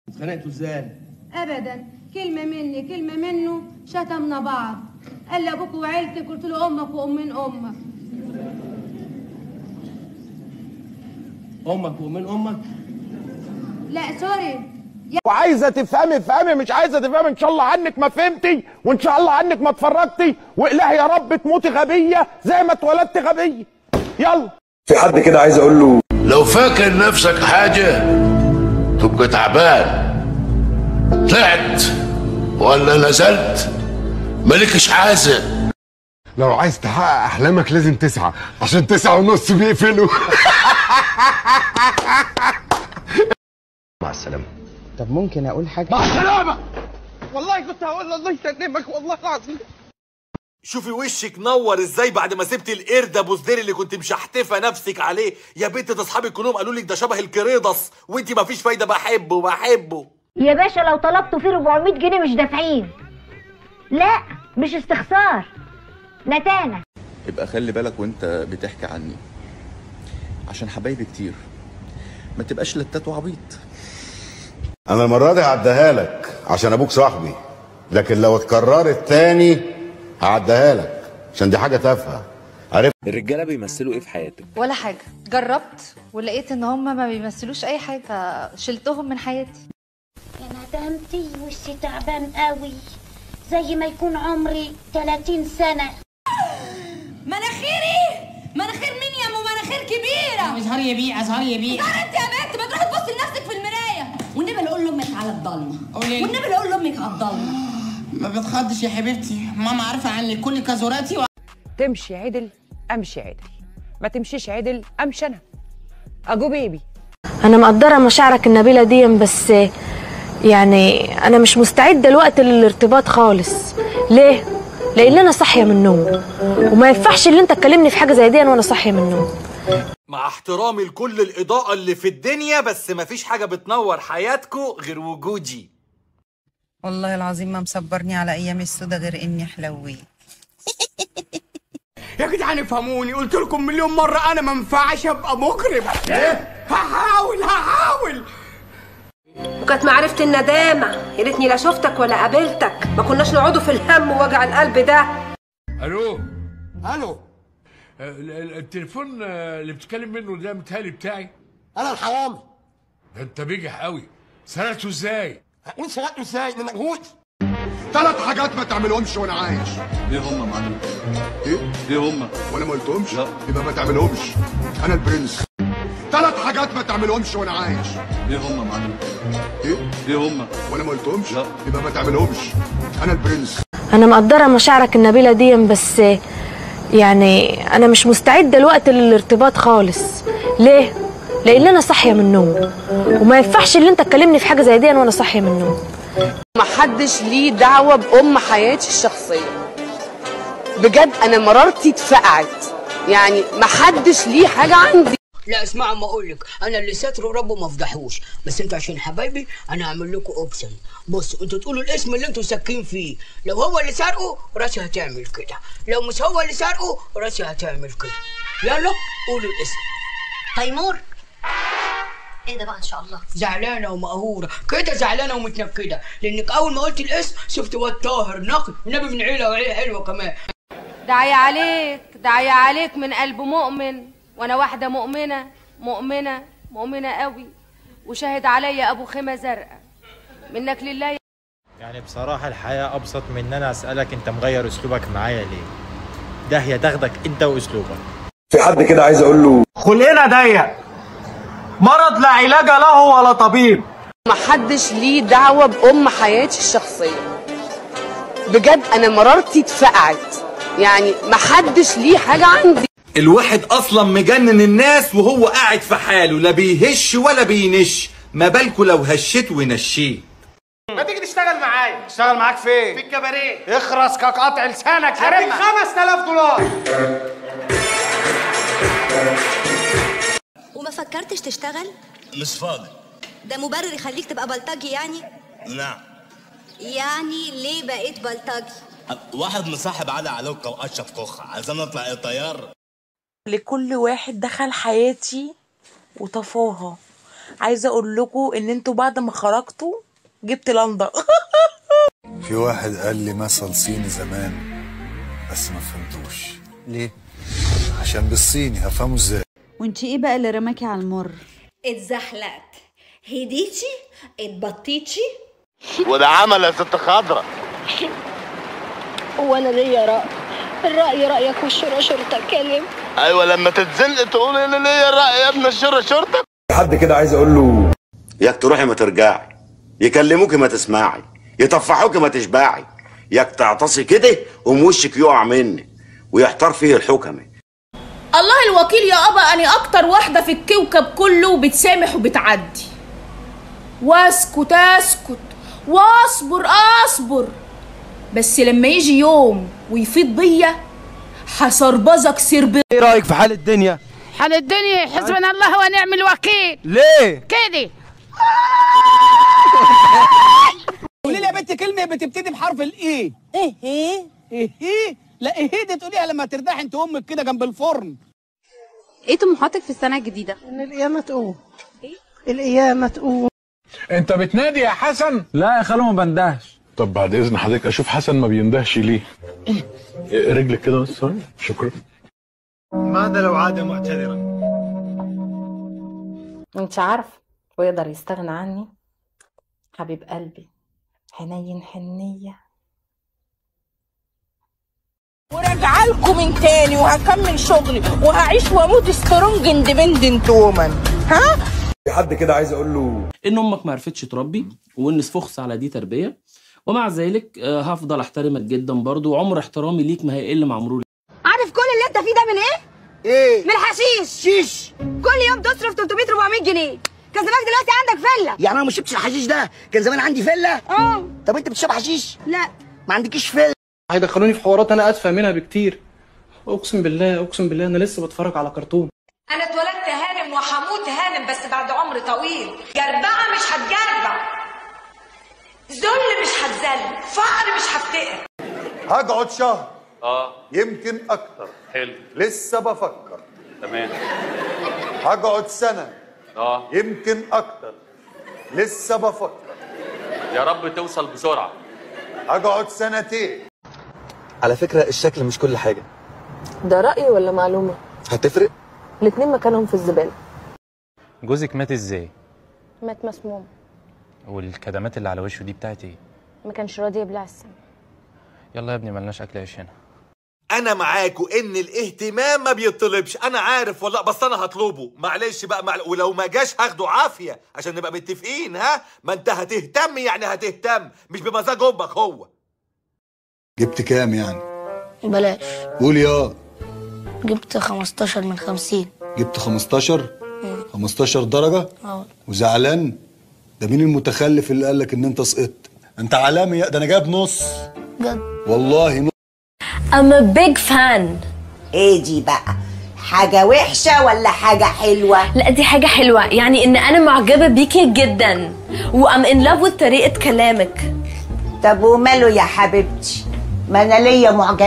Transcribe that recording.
اتخانقتوا ازاي؟ ابدا، كلمة مني كلمة منه، شتمنا بعض. قال لي ابوك وعيلتك، قلت له امك وامين امك. امك وامين امك؟ لا sorry. وعايزه تفهمي افهمي، مش عايزه تفهمي ان شاء الله عنك ما فهمتي، وان شاء الله عنك ما اتفرجتي، والهي يا رب تموتي غبية زي ما اتولدتي غبية. يلا. في حد كده عايز اقول له لو فاكر نفسك حاجة تبقى تعبان، طلعت ولا نزلت مالكش حازم. لو عايز تحقق احلامك لازم تسعى، عشان 9:30 بيقفلوا. مع السلامة. طب ممكن اقول حاجة؟ مع السلامة. والله كنت هقول الله يسلمك والله العظيم. شوفي وشك نور ازاي بعد ما سبتي القرد ابو زدير اللي كنت مشحتفه نفسك عليه يا بنت. ده اصحابك كلهم قالوا لك ده شبه الكريدس وانت ما فيش فايده. بحبه بحبه يا باشا. لو طلبتوا فيه 400 جنيه مش دافعين. لا مش استخسار، نتانه. ابقى خلي بالك وانت بتحكي عني، عشان حبايبي كتير، ما تبقاش لتات وعبيط. انا المرة دي هعديها لك عشان ابوك صاحبي، لكن لو اتكررت تاني هعديها لك عشان دي حاجة تافهة. عرفت؟ الرجالة بيمثلوا ايه في حياتك؟ ولا حاجة. جربت ولقيت ان هم ما بيمثلوش اي حاجة، فشلتهم من حياتي. يا ندمتي وشي تعبان قوي زي ما يكون عمري 30 سنة. مناخيري؟ مناخير مين يا ام مناخير كبيرة؟ ازهري يا بيه، ازهري يا بيه. ازهري انت يا بنت، ما تروحي تبصي لنفسك في المراية. والنبي لا اقول لامك على الضلمة. والنبي لا اقول لامك على الضلمة. ما بتخضش يا حبيبتي، ماما عارفه عني كل كازوراتي. تمشي عدل امشي عدل، ما تمشيش عدل امشي انا. اجو بيبي. انا مقدره مشاعرك النبيلة دي، بس يعني انا مش مستعدة الوقت للارتباط خالص. ليه؟ لان انا صاحية من النوم، وما ينفعش اللي انت تكلمني في حاجة زي دي وانا صاحية من النوم. مع احترامي لكل الاضاءة اللي في الدنيا، بس مفيش حاجة بتنور حياتكو غير وجودي. والله العظيم ما مصبرني على ايام السودا غير اني حلويت. يا جدعان افهموني، قلت لكم مليون مرة انا ما ينفعش ابقى مجرم. ايه؟ هحاول هحاول. وكانت معرفة الندامة، يا ريتني لا شفتك ولا قابلتك، ما كناش نقعدوا في الهم ووجع القلب ده. الو الو، التليفون اللي بتتكلم منه ده متهيألي بتاعي انا الحرامي. ده انت بجح قوي، سرقته ازاي؟ هقول سرقته ازاي؟ ده مجهود. 3 حاجات ما تعملهمش وانا عايش. ايه هم يا معلم؟ ايه؟ ايه هم؟ وانا ما قلتهمش؟ لا. يبقى ما تعملهمش. انا البرنس. 3 حاجات ما تعملهمش وانا عايش. ايه هم يا معلم؟ ايه؟ ايه هم؟ وانا ما قلتهمش؟ لا. يبقى ما تعملهمش. انا البرنس. انا مقدره مشاعرك النبيلة دي، بس يعني انا مش مستعدة الوقت للارتباط خالص. ليه؟ لان انا صاحية من النوم، وما ينفعش اللي انت تكلمني في حاجة زي دي وانا صاحية من النوم. محدش ليه دعوه بام حياتي الشخصية. بجد انا مرارتي اتفقعت، يعني محدش ليه حاجة عندي. لا اسمعوا ما اقول لك، انا اللي ساترة ربه ما فضحوش، بس انتوا عشان حبايبي انا هعمل لكم option. بصوا انتوا تقولوا الاسم اللي انتوا ساكين فيه، لو هو اللي سرقه راسي هتعمل كده، لو مش هو اللي سرقه راسي هتعمل كده. يلا قولوا الاسم. تيمور. ايه ده بقى ان شاء الله؟ زعلانة ومقهوره كده، زعلانة ومتنكده، لانك اول ما قلت الاسم شفت واد طاهر نقي النبي من عيله وعيلة حلوة كمان. دعي عليك، دعي عليك من قلب مؤمن، وانا واحدة مؤمنة مؤمنة مؤمنة قوي، وشاهد عليا ابو خيمة زرقاء منك لله. يعني بصراحة الحياة ابسط من ان انا اسالك انت مغير اسلوبك معايا ليه. ده هي تاخدك انت واسلوبك. في حد كده عايز اقول له خلقنا ضيق، مرض لا علاج له ولا طبيب. محدش ليه دعوه بام حياتي الشخصية. بجد انا مرارتي اتفقعت، يعني محدش ليه حاجة عندي. الواحد اصلا مجنن الناس وهو قاعد في حاله، لا بيهش ولا بينش، ما بالكوا لو هشيت ونشيت. ما تيجي تشتغل معايا؟ اشتغل معاك فين؟ في الكباريه. اخرس كقطع لسانك. هديك $5000. وما فكرتش تشتغل؟ مش فاضي. ده مبرر يخليك تبقى بلطجي يعني؟ نعم. يعني ليه بقيت بلطجي؟ واحد مصاحب علي علوكة واشرف كوخة عايزين نطلع الطيار. لكل واحد دخل حياتي وطفاها، عايزه اقول لكم ان انتوا بعد ما خرجتوا جبت لندا. في واحد قال لي مثل صيني زمان بس ما فهمتوش. ليه؟ عشان بالصيني هفهمه ازاي؟ وانت ايه بقى اللي رماكي على المر؟ اتزحلقت، هديتي، اتبطيتي. وده عمل يا ست خضرة. وانا ليا رأي، الرأي رأيك والشورى شورتك. كلم. ايوه لما تتزنق تقول انا ليا رأي يا ابن الشورى شورتك. حد كده عايز اقول له ياك تروحي ما ترجعي، يكلموكي ما تسمعي، يطفحوكي ما تشبعي، ياك تعطسي كده قوم وشك يقع منك ويحتار فيه الحكمة. الله الوكيل يا ابا، انا اكتر واحدة في الكوكب كله بتسامح وبتعدي. واسكت اسكت واصبر اصبر، بس لما يجي يوم ويفيض بيا هسربزك سرب. ايه رايك في حال الدنيا؟ حال الدنيا حسبنا الله ونعم الوكيل. ليه كده؟ قولي لي يا بنت كلمة بتبتدي بحرف الايه. ايه ايه ايه ايه؟ لا ايه دي تقوليها لما ترتاحي انت وامك كده جنب الفرن. ايه طموحاتك في السنة الجديدة؟ ان القيامة تقوم. ايه؟ القيامة تقوم. انت بتنادي يا حسن؟ لا يا خالو ما بندهش. طب بعد اذن حضرتك اشوف حسن ما بيندهش ليه. رجلك كده بس. شكرا. ماذا لو عاد معتذرا؟ انت عارف ويقدر يستغنى عني؟ حبيب قلبي حنين حنيه. وراجعه لكم من تاني وهكمل شغلي وهعيش واموت strong independent woman. ها؟ في حد كده عايز اقول له ان امك ما عرفتش تربي وان فخس على دي تربيه، ومع ذلك هفضل احترمك جدا برضو، وعمر احترامي ليك ما هيقل مع مرور. عارف كل اللي انت فيه ده من ايه؟ ايه؟ من الحشيش. شيش. كل يوم تصرف 300 400 جنيه، كان زمانك دلوقتي عندك فيلا. يعني انا ما شربتش الحشيش ده كان زمان عندي فيلا؟ اه. طب انت بتشرب حشيش؟ لا. ما عندكيش فيلا. هيدخلوني في حوارات انا ادفع منها بكتير. اقسم بالله اقسم بالله انا لسه بتفرج على كرتون. انا اتولدت هانم وهموت هانم، بس بعد عمر طويل. جربعه مش هتجربع، ذل مش هتذل، فقر مش هفتقر. هقعد شهر يمكن اكتر. حلو. لسه بفكر. تمام. هقعد سنة يمكن اكتر، لسه بفكر. يا رب توصل بسرعة. هقعد سنتين. على فكرة الشكل مش كل حاجة. ده رأي ولا معلومة؟ هتفرق؟ الاتنين مكانهم في الزبالة. جوزك مات ازاي؟ مات مسموم. والكدمات اللي على وشه دي بتاعت ايه؟ ما كانش راضي يبلع السم. يلا يا ابني ملناش اكل عيش هنا. انا معاكوا ان الاهتمام ما بيطلبش، انا عارف والله، بس انا هطلبه معلش بقى ولو ما جاش هاخده عافية عشان نبقى متفقين. ها؟ ما انت هتهتم يعني هتهتم، مش بمزاج امك. هو جبت كام يعني؟ بلاش. قول يا. جبت 15 من 50. جبت 15؟ 15 درجة؟ اه. وزعلان؟ ده مين المتخلف اللي قال لك ان انت سقطت؟ انت عالمي، ده انا جايب نص. بجد؟ والله نص. I'm a big fan. ايه دي بقى؟ حاجة وحشة ولا حاجة حلوة؟ لا دي حاجة حلوة، يعني ان انا معجبة بيكي جدا و I'm in love with طريقة كلامك. طب وماله يا حبيبتي؟ ما انا ليا معجبة.